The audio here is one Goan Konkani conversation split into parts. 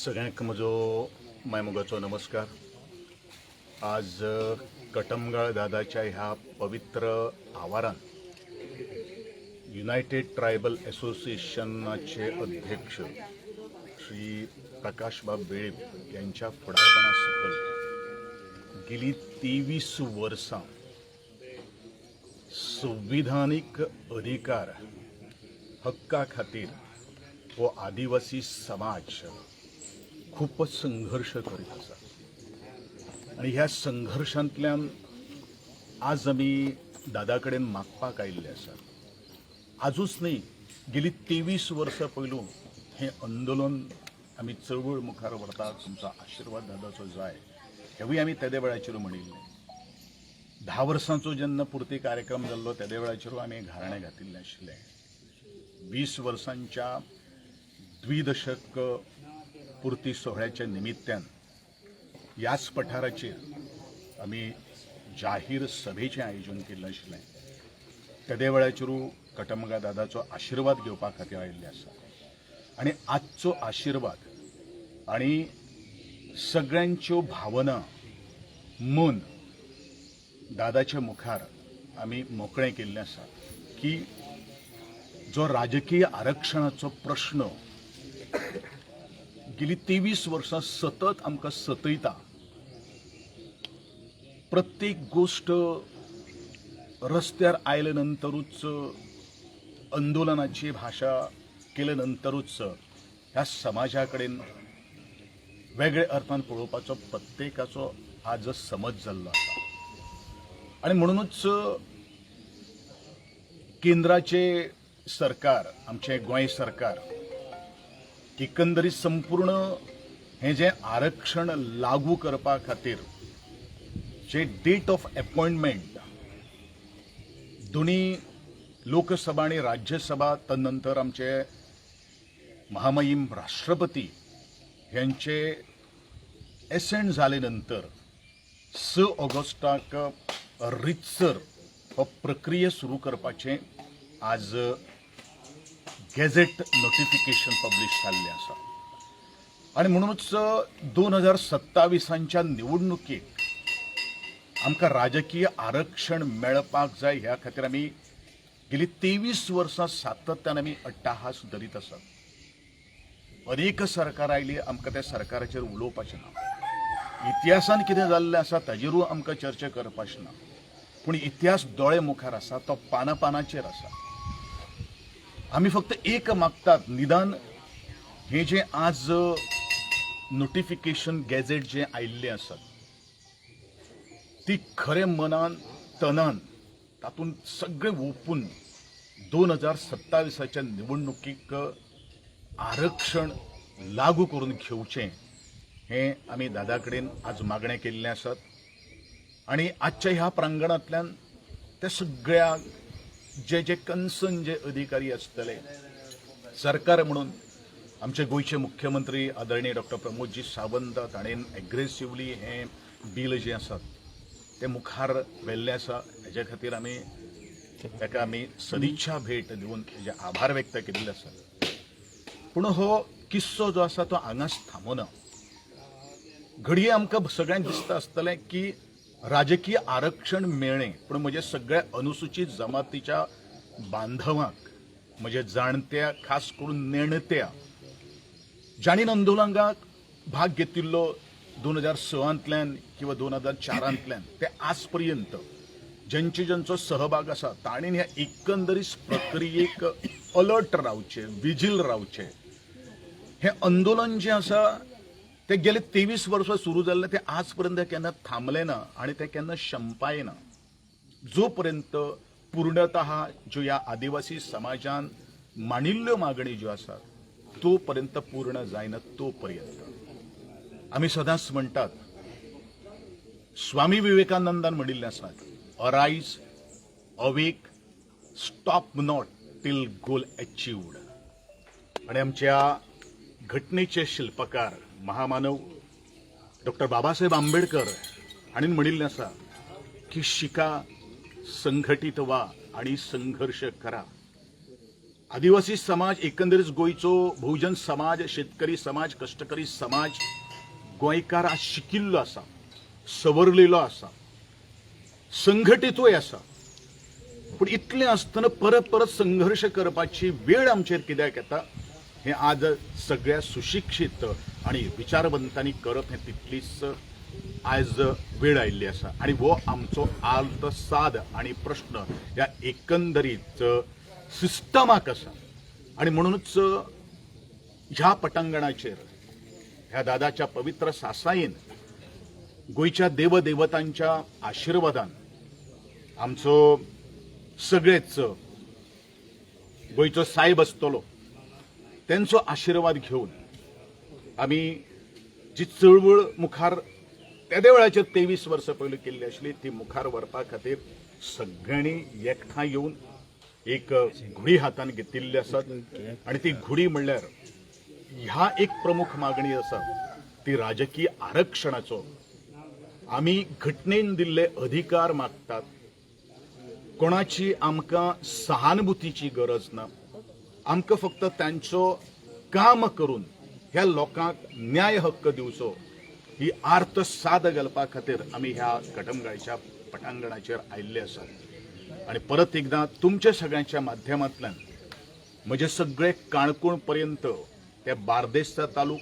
सगळ्यांक म्हजो मायमोगाचो नमस्कार. आज कटमगाळ दादाच्या ह्या पवित्र आवारान युनायटेड ट्रायबल असोसिएशनाचे अध्यक्ष श्री प्रकाशबाब वेळीप यांच्या फुडारपणा सकयल गेली 23 वर्सां संविधानीक अधिकार हक्का खातीर हो आदिवासी समाज खूपच संघर्श करीत आसा आनी ह्या संघर्शांतल्यान आज आमी दादा कडेन मागपाक आयिल्ले आसा. आजूच न्ही, गेली 23 वर्सां पयलू हें आंदोलन आमी चळवळ मुखार व्हरतात. तुमचो आशिर्वाद दादाचो जाय हेवूय आमी तेदे वेळाचेर म्हणिल्लें. 10 वर्सांचो जेन्ना पुर्ती कार्यक्रम जाल्लो तेदे वेळाचेरूय आमी घाराणें घातिल्लें आशिल्लें. 20 वर्सांच्या द्विदशक पुर्ती सोहळ्याच्या निमित्त्यान ह्याच पठाराचेर आमी जाहीर सभेचें आयोजन केल्लें आशिल्लें. तेदे वेळाचेरू कटमगा दादाचो आशिर्वाद घेवपा खातीर आयिल्ले आसा आनी आजचो आशिर्वाद आनी सगळ्यांच्यो भावना मन दादाच्या मुखार आमी मोकळें केल्लें आसा की जो राजकीय आरक्षणाचो प्रश्न गेली 23 वर्सां सतत आमकां सतयता, प्रत्येक गोश्ट रस्त्यार आयले नंतरूच, आंदोलनाची भाशा केले नंतरूच ह्या समाजा कडेन वेगळे अर्थान पळोवपाचो प्रत्येकाचो आज समज जाल्लो आसा. आनी म्हणुनूच केंद्राचे सरकार, आमचें गोंय सरकार एकंदरीत संपूर्ण हें जें आरक्षण लागू करपा खातीर जे डेट ऑफ एपॉयंटमेंट दोन्ही लोकसभा आनी राज्यसभा, तदनंतर आमचे महामहिम राष्ट्रपती यांचे एसेंट जाले नंतर 6 ऑगस्टाक रितसर हो प्रक्रिया सुरू करपाचें आज गॅझेट नोटिफिकेशन पब्लिश जाल्लें आसा. आनी म्हणूनच 2027च्या निवडणुकेक आमकां राजकीय आरक्षण मेळपाक जाय. ह्या खातीर आमी गेली 23 वर्सां सातत्यान आमी अट्टाहास धरीत आसात. अनेक सरकार आयली, आमकां त्या सरकाराचेर उलोवपाचें ना. इतिहासान कितें जाल्लें आसा ताजेरूय आमकां चर्चा करपाचें ना, पूण इतिहास दोळे मुखार आसा, तो पाना पानाचेर आसा. आमी फक्त एक मागतात, निदान हें जें आज नोटिफिकेशन गॅझेट जें आयिल्लें आसा ती खरें मनान तनान तातूंत सगळें ओपून 2027च्या निवडणुकीक आरक्षण लागू करून घेवचें हें आमी दादा कडेन आज मागणें केल्लें आसात. आनी आजच्या ह्या प्रांगणांतल्यान त्या सगळ्या जे जे कन्सर्न जे अधिकारी आसतले, सरकार म्हणून आमचे गोंयचे मुख्यमंत्री आदरणीय डॉक्टर प्रमोदजी सावंत ताणें एग्रेसिवली हें बील जें आसा तें मुखार व्हेल्लें आसा. हेज्या खातीर आमी ताका आमी सदिच्छा भेट दिवन हेजे आभार व्यक्त केल्ले आसा. पूण हो किस्सो जो आसा तो हांगाच थांबना. घडये आमकां सगळ्यांक दिसता आसतलें की राजकीय आरक्षण मेळ्ळें, पूण म्हजे सगळ्या अनुसूचित जमातीच्या बांधवांक, म्हजे जाणत्या, खास करून नेणत्या, जांणी आंदोलनाक भाग घेतिल्लो 2006ांतल्यान किंवा 2004ांतल्यान ते आज पर्यंत ज्यांचे ज्यांचो सहभाग आसा तांणी ह्या एकंदरीत प्रक्रियेक अलर्ट रावचें, विजील रावचें. हें आंदोलन जें आसा ते गेले 23 वर्सां सुरू जाल्लें, तें आज पर्यंत केन्ना थांबलें ना आनी तें केन्ना शंपाय ना. जोपर्यंत पूर्णतः ज्यो ह्या आदिवासी समाजान मांडिल्ल्यो मागणी ज्यो आसात तोपर्यंत पूर्ण जायना तोपर्यंत आमी सदांच म्हणटात, स्वामी विवेकानंदान म्हणिल्लें आसा, "Arise, awake, stop not till goal achieved." आणि आमच्या घटनेचे शिल्पकार महामानव डॉक्टर बाबासाहेब आंबेडकर हांणी म्हणिल्लें आसा की शिका, संघटित व्हा आणि संघर्ष करा. आदिवासी समाज, एकंदरीत गोंयचो बहुजन समाज, शेतकरी समाज, कश्टकरी समाज, गोंयकार आज शिकिल्लो आसा, सवरलेलो आसा, संघटितूय आसा. पूण इतलें आसतना परत परत संघर्श करपाची वेळ आमचेर कित्याक येता हें आज सगळ्या सुशिक्षीत आनी विचारवंतांनी करप हें तितलीच आयज वेळ आयिल्ली आसा. आनी हो आमचो आर्त साद आनी प्रश्न ह्या एकंदरीत सिस्टमाक आसा. आनी म्हणूनच ह्या पटांगणाचेर ह्या दादाच्या पवित्र सासायेन, गोंयच्या देवदेवतांच्या आशिर्वादान, आमचो सगळेच गोंयचो सायब आसतलो तेंचो आशिर्वाद घेवन आमी जी चळवळ मुखार तेदे वेळाचेर 23 वर्सां पयलीं केल्ली आशिल्ली ती मुखार व्हरपा खातीर सगळ्यांनी एकठांय येवन एक घुडी हातान घेतिल्ली आसात. आनी ती घुडी म्हणल्यार ह्या एक प्रमुख मागणी आसा ती राजकीय आरक्षणाचो. आमी घटनेन दिल्ले अधिकार मागतात. कोणाची आमकां सहानुभूतीची गरज ना. आमकां फक्त तांचो काम करून ह्या लोकांक न्याय हक्क दिवचो ही आर्त साद घालपा खातीर आमी ह्या कटमगाळच्या पटांगणाचेर आयिल्ले आसात. आनी परत एकदां तुमच्या सगळ्यांच्या माध्यमांतल्यान म्हजे सगळे काणकोण पर्यंत त्या बार्देसचा तालुक,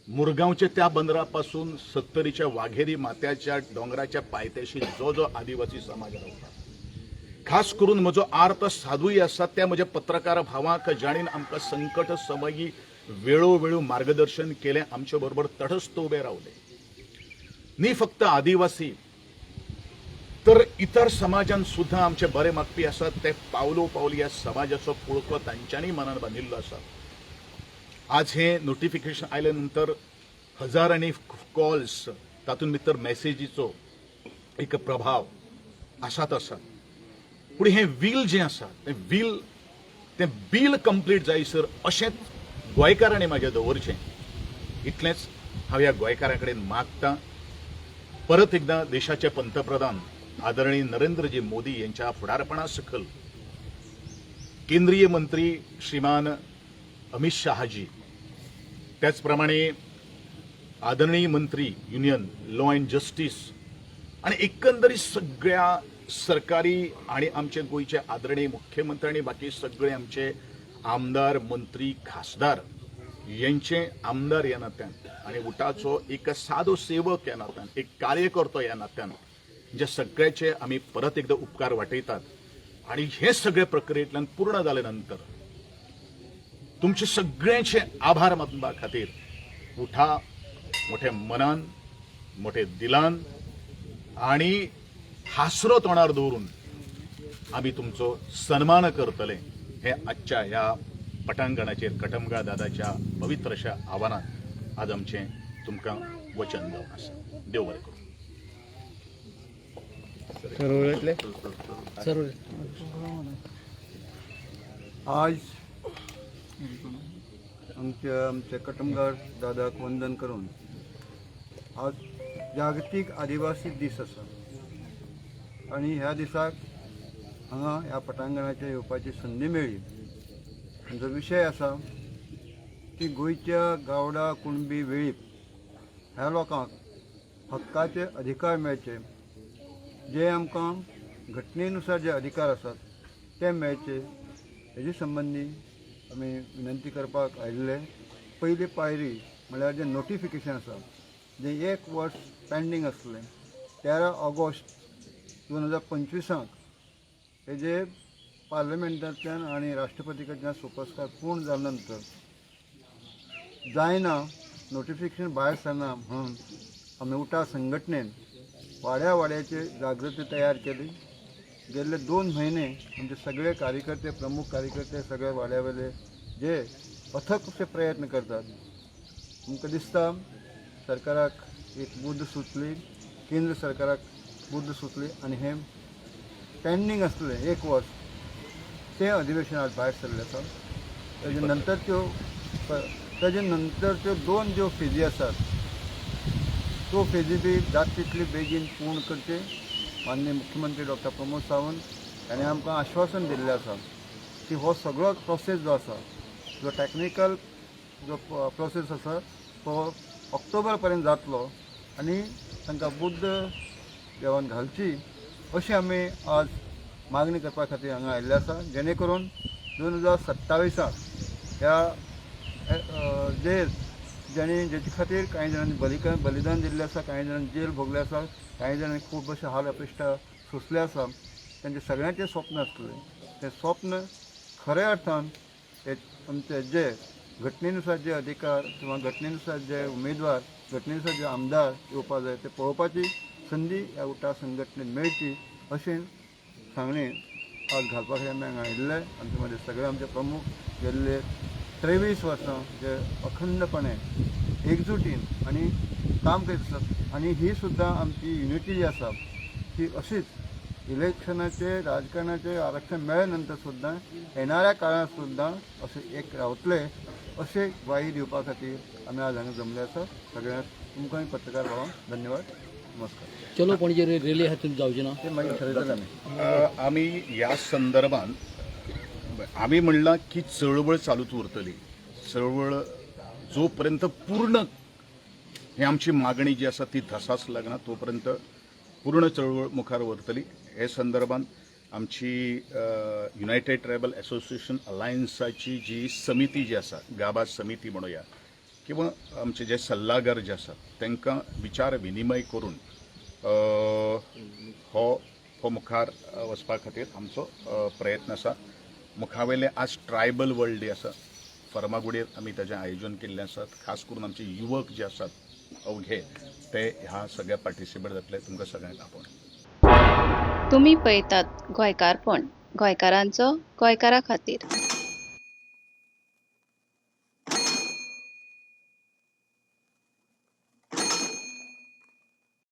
मुरगांवच्या त्या बंदरा पासून सत्तरीच्या वाघेरी माथ्याच्या दोंगराच्या पायथ्याशी जो जो आदिवासी समाज रावता, खास करून म्हजो आर्त सादूय आसा त्या म्हज्या पत्रकार भावांक, जाणीन आमकां संकट समयी वेळोवेळो मार्गदर्शन केलें, आमचे बरोबर तटस्थ उबे रावले. न्ही फक्त आदिवासी तर इतर समाजान सुद्दां आमचे बरे मागपी आसात. ते पावलो पावली ह्या समाजाचो पुळको तांच्यांनी मनान बांदिल्लो आसा. आज हे नोटिफिकेशन आयल्या नंतर हजारांनी कॉल्स, तातूंत भितर मॅसेजीचो एक प्रभाव आसात आसा. पूण हें व्हील जें आसा तें व्हील, तें बील कंप्लीट जायसर अशेंच गोंयकारांनी म्हाजें दवरचें इतलेंच हांव ह्या गोंयकारां कडेन मागतां. परत एकदां देशाचे पंतप्रधान आदरणीय नरेंद्रजी मोदी यांच्या फुडारपणा सकल, केंद्रीय मंत्री श्रीमान अमित शहाजी, त्याचप्रमाणे आदरणीय मंत्री युनियन लॉ अँड जस्टीस आणि एकंदरीत सगळ्या सरकारी आणि आमचे गोंयचे आदरणीय मुख्यमंत्री आणि बाकी सगळे आमचे आमदार, मंत्री, खासदार यांचे, आमदार ह्या नात्यान आणि उटाचो एक सादो सेवक ह्या नात्यान, एक कार्यकर्तो ह्या नात्यान जे सगळ्याचे आमी परत एकदा उपकार वाटयतात. आणि हे सगळे प्रक्रियेंतल्यान पूर्ण जाले नंतर तुमचे सगळ्यांचे आभार मानपा खातीर उठा मोठ्या मनान, मोठे दिलान आणि हासरो तोंडार दवरून आमी तुमचो सन्मान करतले हे आजच्या ह्या पटांगणाचेर कटमगाळ दादाच्या पवित्र अशा आव्हानात आज आमचें तुमकां वचन जावन आसा. देव बरें करूं. सर उलयतले सर. आज आमच्या आमच्या कटमगाळ दादाक वंदन करून आज जागतीक आदिवासी दीस आसा आनी ह्या दिसाक हांगा ह्या पटांगणाचेर येवपाची संदी मेळ्ळी. आमचो विशय आसा की गोंयच्या गावडा, कुणबी, वेळीप ह्या लोकांक हक्काचे अधिकार मेळचे, जे आमकां घटनेनुसार जे अधिकार आसात ते मेळचे, हेजे संबंदी आमी विनंती करपाक आयिल्ले. पयली पायरी म्हळ्यार जें नोटिफिकेशन आसा, जें एक वर्स पेंडींग आसलें, 13 ऑगस्ट 2025 हेजे पार्लमेंटांतल्यान आनी राष्ट्रपती कडल्यान सोपस्कार पूर्ण जाल्या नंतर जायना, नोटिफिकेशन भायर सरना म्हणून आमी उटा संघटनेन वाड्या वाड्याचे जागृती तयार केली. गेल्ले 2 म्हयने आमचे सगळे कार्यकर्ते, प्रमुख कार्यकर्ते सगळे वाड्या वयले जे अथक अशे प्रयत्न करतात. आमकां दिसता सरकाराक एक बुद्द सुचली, केंद्र सरकाराक बुद्द सुचली आनी हें पेंडींग आसलें एक वर्स तें अधिवेशन आज भायर सरलें आसा. तेजे नंतरच्यो दोन ज्यो फेजी आसात त्यो फेजी बी जाता तितली बेगीन पूर्ण करचे. माननीय मुख्यमंत्री डॉक्टर प्रमोद सावंत हाणें आमकां आश्वासन दिल्लें आसा. की हो सगळो प्रोसेस जो आसा, जो टॅक्निकल जो प्रोसेस आसा तो ऑक्टोबर पर्यंत जातलो आनी तांकां बुद्द देवान घालची अशी आमी आज मागणी करपा खातीर हांगा आयिल्ले आसा, जेणे करून 2027 ह्या जे जाणी जेचे खातीर कांय जाणांनी बलिदान दिल्लें आसा, कांय जाणांनी जेल भोगले आसा, कांय जाणांनी खूब अशे हाल अपेश्टा सोंसले आसा, तांचें सगळ्यांचें स्वप्न आसलें तें स्वप्न खऱ्या अर्थान हे आमचे जे घटनेनुसार जे अधिकार किंवा घटनेनुसार जे उमेदवार, घटनेनुसार जे आमदार येवपा जाय ते पळोवपाची संदी ह्या उटा संघटनेन मेळची अशें सांगणें आज घालपा खातीर आमी हांगा आयिल्ले. आमचे मदीं सगळे आमचे प्रमुख गेल्ले 23 वर्सां जे अखंडपणे एकजुटीन आनी काम करीत आसात आनी ही सुद्दां आमची युनिटी जी आसा ती अशीच इलेक्शनाचे राजकारणाचे आरक्षण मेळ्ळे नंतर सुद्दां येणाऱ्या काळांत सुद्दां अशें एक रावतले अशें ग्वाही दिवपा खातीर आमी आज हांगा जमले आसा. सगळ्यांक तुमकांय पत्रकार भावांक धन्यवाद, नमस्कार. चलो पणजे रेली आहा तुमी जावची ना? ते मागीर ठरयतले आमी. आमी ह्या संदर्भात आमी म्हणलां की चळवळ चालूच उरतली. चळवळ जोपर्यंत पूर्ण ही आमची मागणी जी आसा ती धसास लागना तोपर्यंत पूर्ण चळवळ मुखार व्हरतली. हे संदर्भात आमची युनायटेड ट्रायबल असोसिएशन अलायन्साची जी समिती जी आसा, गाबा समिती म्हणुया किंवा आमचे जे सल्लागार जे आसात तांकां विचार विनिमय करून हो हो मुखार वचपा खातीर आमचो प्रयत्न आसा. मुखावेले आज ट्रायबल वर्ल्ड डे आसा. फर्मागुडयेर आमी ताजें आयोजन केल्लें आसा. खास करून आमचे युवक जे आसात अवघे ते ह्या सगळ्या पार्टिसिपेट जातले. तुमकां सगळ्यांक आपोवणें. तुमी पळयतात गोंयकारपण, गोंयकारांचो गोंयकारा खातीर.